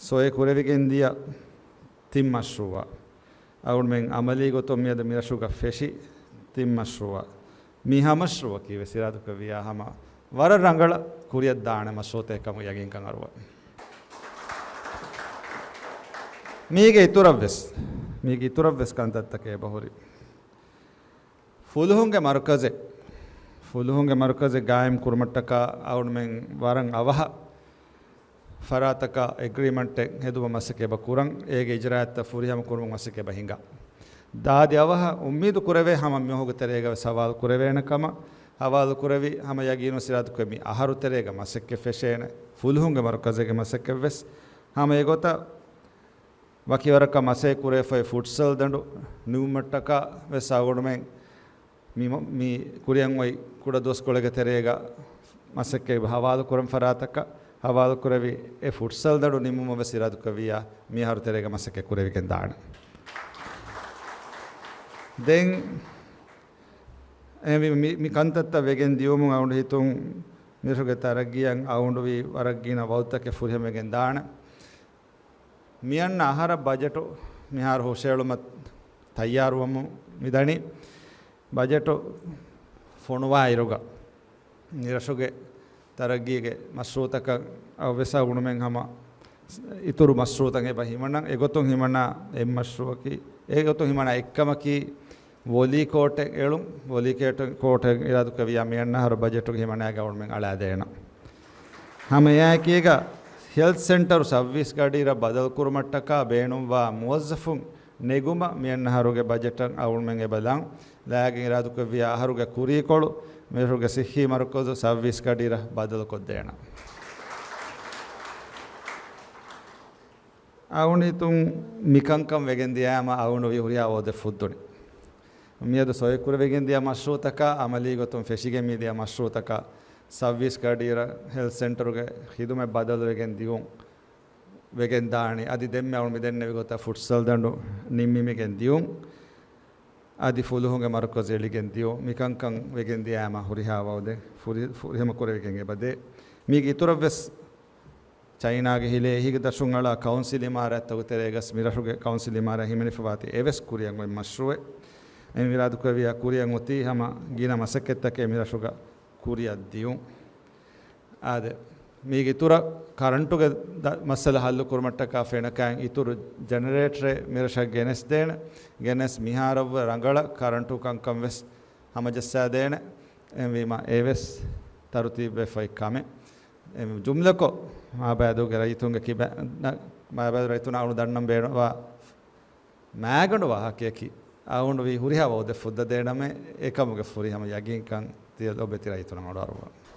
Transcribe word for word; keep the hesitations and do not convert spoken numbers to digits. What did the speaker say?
ސޮއެ ކުރެވިގެން ދިޔަ ތިން މަޝްރޫއާ، އަޅުމެން އަމަލީ ގޮތުން މިއަދު މިރަށުގަ ފެށި ތިން މަޝްރޫއާ، މި ހަ މަޝްރޫއަކީ ވެސް އިރާދަކުރެއްވިޔާ ހަމަ ވަރަށް ރަނގަޅަށް ކުރިއަށް ދާނެ މަޝްރޫއުތަކެއް ކަމަށް ޔަގީންކަން އަރުވަން. މީގެ އިތުރަށް ވެސް، މީގެ އިތުރަށް ވެސް ކަންތައްތަކެއް އެބަހުރި. ފުލުހުންގެ މަރުކަޒެއް، ފުލުހުންގެ މަރުކަޒެއް ގާއިމް ކުރުމަށްޓަކާ އަޅުމެން ވަރަށް އަވަހަށް ފަރާތަކަށް އެގްރީމަންޓެއް ހެދުމަށް މަސައްކަތް އެބަ ކުރަން، އޭގެ އިޖްރާއަތްތައް ފުރިހަމަ ކުރުމަށް މަސައްކަތް އެބަ ހިނގާ. ދާދި އަވަހަށް އުއްމީދު ކުރެވޭ ހަމަ މީހުންގެ ތެރޭގަ ވެސް ހަވާލު ކުރެވޭނެ ކަމަށް، ހަވާލު ކުރެވި ހަމަ ޔަގީނު ސިރާދުކޮށް މި އަހަރު ތެރޭގަ މަސައްކަތް ފެށޭނެ. ފުލުހުންގެ މަރުކަޒެއްގެ މަސައްކަތް ވެސް ހަމަ އެގޮތަށް ވަކިވަރަކަށް މަސައްކަތް ކުރެވިފައި ފުޓްސަލް ދަނޑު ނިމުމަށްޓަކާ ވެސް އަޅުގަނޑުމެން މި، މި ކުރިއަށް އޮތް ކުޑަ ދުވަސްކޮޅެއްގެ ތެރޭގަ މަސައްކަތް ހަވާލު ކުރަން ފަރާތަކަށް ހަވާލު ކުރެވި އެ ފުޓްސަލް ދަނޑު ނިމުމަށް ވެސް އިރާދަކުރެއްވިޔާ މި އަހަރު ތެރޭގަ މަސައްކަތް ކުރެވިގެން ދާނެ. ދެން އެ މި، މި، މި ކަންތައްތައް ވެގެން ދިޔުމުން އަޅުގަނޑު ހިތުން މިރަށުގެ ތަރައްގީއަށް އަޅުގަނޑު ވީ ވަރަށް ގިނަ ވައުދުތަކެއް ފުރިހަމަވެގެން ދާނެ. މިއަންނަ އަހަރަށް ބަޖެޓު މިހާރު ހުށައެޅުމަށް ތައްޔާރުވަމުން މިދަނީ. ބަޖެޓު ފޮނުވާއިރުގަ މިރަށުގެ ތަރައްގީގެ މަޝްރޫއުތަކަށް އަށްވެސް އަޅުގަނޑުމެން ހަމަ އިތުރު މަޝްރޫއުތައް އެބަ ހިމަނަން. އެގޮތުން ހިމަނާ އެއް މަޝްރޫއަކީ، އެގޮތުން ހިމަނާ އެއްކަމަކީ ވޮލީ ކޯޓެއް އެޅުން. ވޮލީ ކޯޓެއް، ކޯޓެއް އިރާދަކުރެއްވިޔާ މިއަންނަ އަހަރު ބަޖެޓުގެ ހިމަނާގަ އަޅުމެން އަޅާދޭނަން. ހަމަ އެއާއެކީގަ ހެލްތް ސެންޓަރު ސައުވީސް ގަޑިއިރަށް ބަދަލުކުރުމަށްޓަކާ ބޭނުންވާ މުވައްޒަފުން ނެގުމަށް މިއަންނަ އަހަރުގެ ބަޖެޓަށް އަޅުމެން އެބަ ލާން. ލާގެން އިރާދަކުރެއްވިޔާ އަހަރުގެ ކުރީކޮޅު މިރަށުގެ ސިއްހީ މަރުކަޒު ސައުވީސް ގަޑިއިރަށް ބަދަލުކޮށްދޭނަން. އަޅުގަނޑު ހިތުން މިކަންކަން ވެގެން ދިޔައިމަ އަޅުގަނޑު ވީ ހުރިހާ ވައުދެއް ފުއްދުނީ. މިއަދު ސޮއި ކުރެވިގެން ދިޔަ މަޝްރޫއުތަކާ، އަމަލީ ގޮތުން ފެށިގެން މި ދިޔަ މަޝްރޫއުތަކާ، ސައުވީސް ގަޑިއިރަށް ހެލްތް ސެންޓަރުގެ ޚިދުމަތް ބަދަލުވެގެން ދިޔުން ވެގެން ދާނީ. އަދި ދެންމެ އަޅުގަނޑު މި ދެންނެވި ގޮތަށް ފުޓްސަލް ދަނޑު ނިންމިމިގެން ދިޔުން. އަދި ފުލުހުންގެ މަރުކަޒު އެޅިގެން ދިޔުން. މިކަންކަން ވެގެން ދިޔައިމަ ހުރިހާ ވައުދެއް ފުރި-، ފުރިހަމަ ކުރެވިގެން އެބަދޭ. މީގެ އިތުރަށްވެސް ޗައިނާގެ ހިލޭ އެހީގަ ދަށުން އަޅާ ކައުންސިލް އިމާރާތްތަކުގެ ތެރޭގަސް މިރަށުގެ ކައުންސިލް އިމާރާތް ހިމެނިފަވާތީ އެވެސް ކުރިއަށް އޮތް މަޝްރޫއެއް. އެ އިރާދަކުރެއްވިޔާ ކުރިއަށް އޮތީ ހަމަ ގިނަ މަސައްކަތްތަކެއް މިރަށުގަ ކުރިއަށް ދިޔުން. އާދެ، މީގެ އިތުރަށް ކަރަންޓުގެ ދަ-، މައްސަލަ ހައްލު ކުރުމަށްޓަކާ ފެނަކައިން އިތުރު ޖެނެރޭޓަރެއް މިރަށަށް ގެނެސްދޭނެ. ގެނެސް މިހާރަށްވުރެ ރަނގަޅަށް ކަރަންޓު ކަންކަން ވެސް ހަމަޖައްސާދޭނެ. އެހެންވީމަ އެވެސް ތަރުތީބުވެފައި ކަމެއް. އެ ޖުމްލަކޮށް، މާބައިދޫގެ ރައްޔިތުންގެ ކިބަ-، ނަ-، މާބައިދޫ ރައްޔިތުން އަޅު ދަންނަން ބޭނުންވާ މާގަނޑު ވާހަކަޔަކީ، އަޅުގަނޑު ވީ ހުރިހާ ވައުދެއް ފުއްދަދޭނަމޭ، އެކަމުގެ ފުރިހަމަ ޔަގީންކަން ތިޔަ ލޯބިވެތި ރައްޔިތުންނަށް އަޑުއަރުވަން.